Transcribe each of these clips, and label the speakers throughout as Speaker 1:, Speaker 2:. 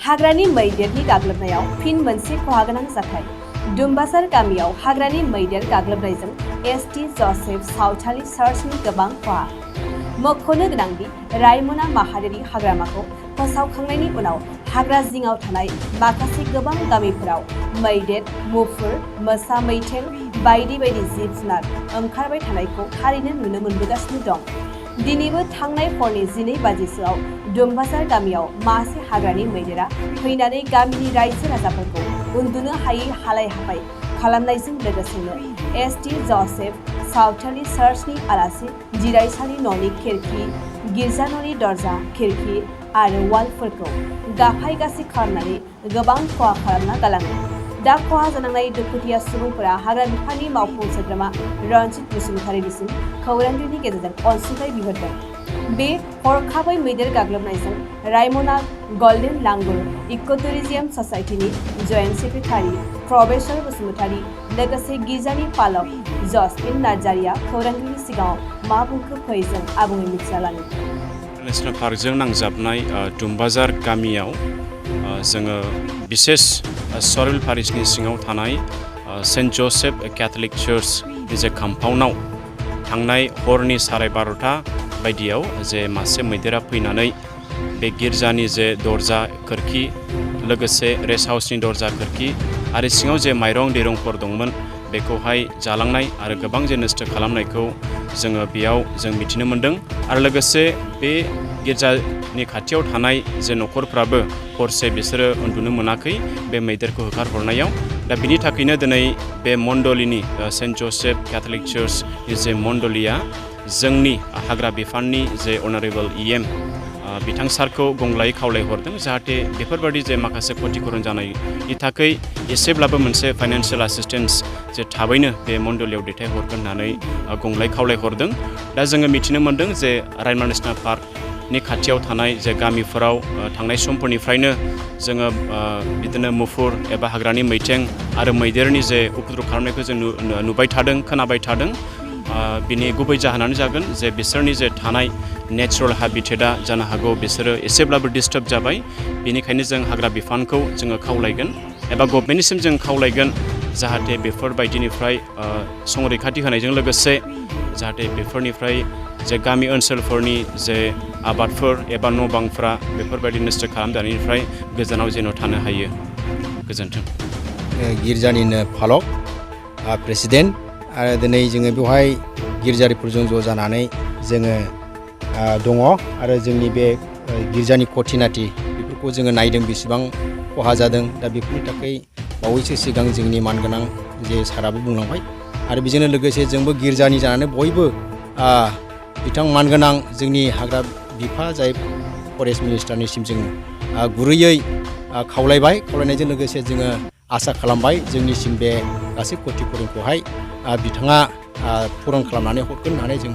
Speaker 1: हाग्रानि मैदेरनि गाग्लोबनायाव फिन मोनसे खहागोनां जाथाय। दुम्बासार गामियाव हाग्रानि मैदेर गाग्लोबनायजों एसटी जसेफ सावथालि चार्चनि गोबां खहा। मख'नो गोनांदि रायमना माहारियारि हाग्रामाखौ फोसावखांनायनि उनाव हाग्रा जिङाव थानाय माखासे गोबां गामिफोराव मैदेर, मुफुर, मोसा, मैथेन बायदि बायदि जिब जुनार ओंखारबाय थानायखौ थारैनो नुनो मोनबोगासिनो दं। दिनैबो थांनाय हरनि 12 बाजिसोआव दुम्बासार गामियाव मासे हाग्रानि मैदेरा फैनानै गामिनि रायजो राजाफोरखौ उन्दुनो हायै हालाय हाफाय खालामनायजों लोगोसेनो एसटी जसेफ सावथालि चार्चनि आलासि जिरायसालि न'नि खिरखि, गिर्जा न'नि दरजा खिरखि आरो वालफोरखौ गाफाय गासै खालामनानै गोबां खहा खालामना गालाङो। दा खहा जानांनाय दुखुथिया सुबुंफोरा हाग्रा बिफाननि मावफुं सोद्रोमा रनजित बसुमतारीनिसिम खौरांगिरिनि गेजेरजों अनसुंथाइ बिहरदों। बे हरखाबै मैदेर गाग्लोबनायजों रायमना गल्डेन लांगुर इक'टुरिजम ससाइटिनि जयेन्ट सेक्रेटारि प्रबेशर बसुमतारी लोगोसे गिर्जानि पालक जसपिन नार्जारिया खौरांगिरिनि सिगाङाव मा बुंखो फै जों आबुङै मिथिना लानो।
Speaker 2: नेशनेल पार्कजों नांजाबनाय दुम्बाजार गामियाव जोङो बिसेस सरेल पारिसनि सिङाव थानाय सेन्ट जोसेफ कैथलिक चार्चनि जे कम्पाउन्डआव थांनाय हरनि 12:30 बायदियाव जे मासे मैदेरा फैनानै बे गिर्जानि जे दरजा खोरखि लोगोसे रेस्ट हाउसनि दरजा खोरखि आरो सिङाव जे माइरं दैरंफोर दंमोन बेखौहाय जालांनाय आरो गोबां जे नस्थ' खालामनायखौ जोङो बेयाव जों मिथिनो मोन्दों। आरो लोगोसे बे गिर्जानि खाथियाव थानाय जे न'खरफ्राबो हरसे बिसोरो उन्दुनो मोनाखै बे मैदेरखौ होखारहरनायाव। दा बिनि थाखायनो दिनै बे मण्डलिनि सेन्ट जोसेफ कैथलिक चार्चनि जे मण्डलिया जोंनि हाग्रा बिफाननि जे अनारेबल EM बिथां सारखौ गंग्लायै खावलायहरदों जाहाथे बेफोरबायदि जे माखासे खथिकरन जानायनि थाखाय एसेब्लाबो मोनसे फाइनान्सियेल एसिस्टेन्स जे थाबैनो बे मण्डलियाव दैथायहरगोन होननानै गंग्लाय खावलायहरदों। दा जोङो मिथिनो मोन्दों जे रायमना नेशनेल पार्कनि खाथियाव थानाय जे गामिफोराव थांनाय समफोरनिफ्रायनो जोङो बिदिनो मुफुर एबा हाग्रानि मैथें आरो मैदेरनि जे उपद्रब खालामनायखौ जों नुबाय थादों खोनाबाय थादों। बिनि गुबै जाहोनानो जागोन जे बिसोरनि जे थानाय नेचारेल हेबिटेटआ जानो हागौ बिसोरो एसेब्लाबो डिस्टार्ब जाबाय। बेनिखायनो जों हाग्रा बिफानखौ जोङो खावलायगोन एबा गभर्नमेन्टनिसिम जों खावलायगोन जाहाथे बेफोरबायदिनिफ्राय संरैखाथि होनायजों लोगोसे जाहाथे बेफोरनिफ्राय जे गामि ओनसोलफोरनि जे आबादफोर एबा न' बांफ्रा बेफोरबायदि नस्थ' खालामजानायनिफ्राय गोजानाव जेन' थानो हायो। गोजोन्थों।
Speaker 3: गिर्जानिनो फालक प्रेसिडेन्ट आरो दिनै जोङो बेवहाय गिर्जारिफोरजों ज' जानानै जोङो दङ आरो जोंनि बे गिर्जानि खथिनाथि बेफोरखौ जोङो नायदों बेसेबां खहा जादों। दा बेफोरनि थाखाय बावैसो सिगां जोंनि मानगोनां जे साराबो बुंलांबाय आरो बेजोंनो लोगोसे जोंबो गिर्जानि जानानै बयबो बिथां मानगोनां जोंनि हाग्रा बिफा जाय फरेस्ट मिनिस्टारनिसिम जों गुरैयै खावलायबाय। खावलायनायजों लोगोसे जोङो आसा खालामबाय जोंनिसिम बे गासै खथिफोरखौहाय बिथाङा फुरन खालामनानै हरगोन होननानै जों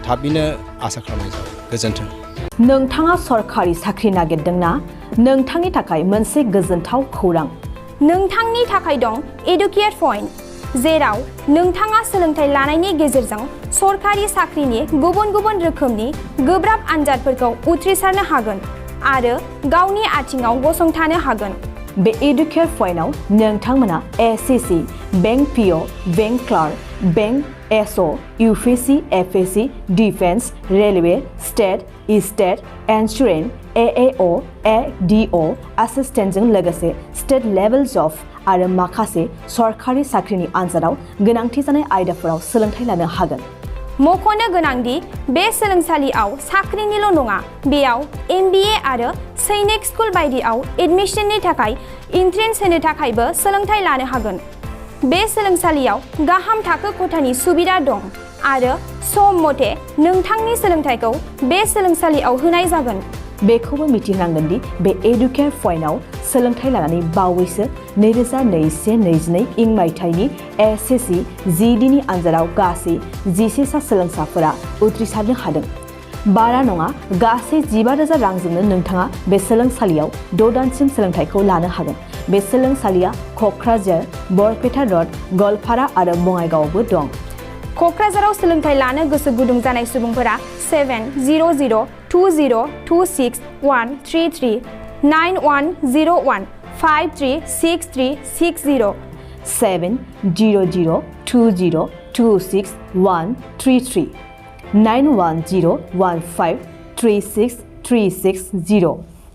Speaker 3: थाबैनो आसा खालामनाय जाबाय। गोजोन्थों।
Speaker 1: नोंथाङा सरखारि साख्रि नागिरदोंना? नोंथांनि थाखाय मोनसे गोजोनथाव खौरां।
Speaker 4: नोंथांनि थाखाय दं एडुकेट पइन्ट, जेराव नोंथाङा सोलोंथाइ लानायनि गेजेरजों सरखारि साख्रिनि गुबुन गुबुन रोखोमनि गोब्राब आनजादफोरखौ उथ्रिसारनो हागोन आरो गावनि आथिङाव गसंथानो हागोन।
Speaker 1: बे एडुकेट पइन्टआव नोंथांमोना SCC, bank PO, bank clerk, bank SO, UPSC, FSC, defence, railway, state, insurance, AAO, ADO, एसिस्टेन्टजों लोगोसे स्टेट लेभेल जब आरो माखासे सरखारि साख्रिनि आनजादाव गोनांथि जानाय आयदाफोराव सोलोंथाइ लानो हागोन।
Speaker 4: मख'नो गोनांदि बे सोलोंसालियाव साख्रिनिल' नङा, बेयाव MBA आरो सैनिक स्कुल बायदियाव एडमिशननि थाखाय एन्ट्रेन्स होनो थाखायबो सोलोंथाइ लानो हागोन। बे सोलोंसालियाव गाहाम थाखो खथानि सुबिदा दं आरो सम मथे नोंथांनि सोलोंथाइखौ बे सोलोंसालियाव होनाय जागोन।
Speaker 1: बेखौबो मिथिनांगोन दि बे एडुकेट पइन्टआव सोलोंथाइ लानानै बावैसो 2021-22 इं मायथाइनि SSC GDनि आनजादाव गासै 11 सा सोलोंसाफोरा उथ्रिसारनो हादों। बारा नङा, गासै 15,000 रांजोंनो नोंथाङा बे सोलोंसालियाव 6 दानसिम सोलोंथाइखौ लानो हागोन। बे सोलोंसालिया क'क्राझार, बरपेटा र'ड, गलपारा आरो बङाइगावआवबो दं।
Speaker 4: क'क्राझाराव सोलोंथाइ लानो गोसो गुदुं जानाय सुबुंफोरा 7002026133 9101 536360
Speaker 1: 70020262133 91015363660